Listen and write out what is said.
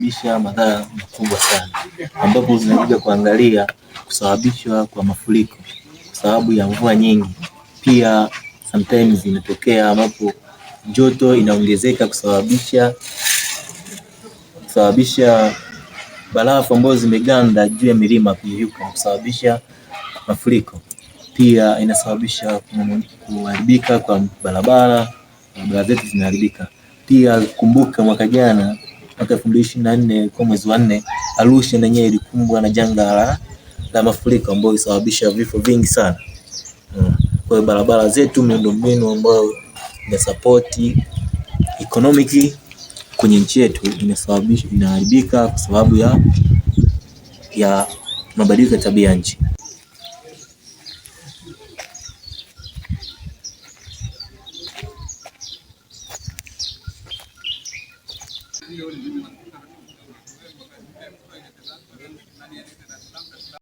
Bisha madhara makubwa sana, ambapo zinakuja kuangalia kusababishwa kwa mafuriko kwa sababu ya mvua nyingi. Pia sometimes inatokea ambapo joto inaongezeka kusababisha barafu ambazo zimeganda juu ya milima kuyeyuka kusababisha mafuriko. Pia inasababisha kuharibika kwa barabara, barabara zetu zinaharibika. Pia kumbuka mwaka jana, mwaka 2024 kwa mwezi wa 4, Arusha yenyewe ilikumbwa na janga la mafuriko ambayo ilisababisha vifo vingi sana. Kwa hiyo barabara zetu, miundombinu ambayo inasupport economic kwenye nchi yetu inasababisha inaharibika kwa sababu ya mabadiliko ya tabia ya nchi.